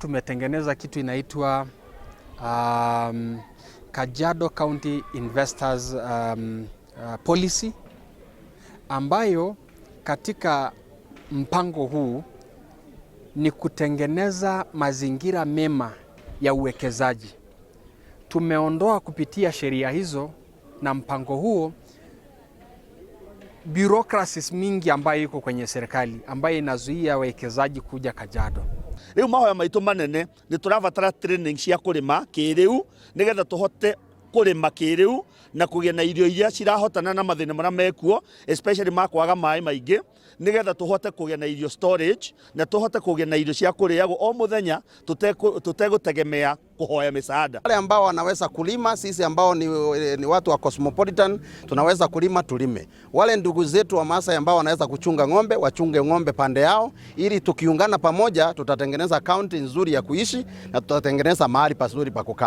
Tumetengeneza kitu inaitwa Kajiado County Investors Policy, ambayo katika mpango huu ni kutengeneza mazingira mema ya uwekezaji. Tumeondoa kupitia sheria hizo na mpango huo bureaucracies mingi ambayo iko kwenye serikali ambayo inazuia wawekezaji kuja Kajiado. Riu mahoya maitu manene ni turabatara training cia kurima kiriu nigetha tuhote kurima kiriu na kugia na irio iria cirahotana na mathina maria mekuo, especially ma kwaga maĩ maingĩ, nigetha tuhote kugia na irio storage na tuhote kugia na irio cia kuriagwo o muthenya tutegutegemea kuhoya misaada. Wale ambao wanaweza kulima, sisi ambao ni watu wa cosmopolitan tunaweza kulima, tulime. Wale ndugu zetu wa Maasai ambao wanaweza kuchunga ng'ombe, wachunge ng'ombe pande yao, ili tukiungana pamoja tutatengeneza kaunti nzuri ya kuishi na tutatengeneza mahali pazuri pa kukaa.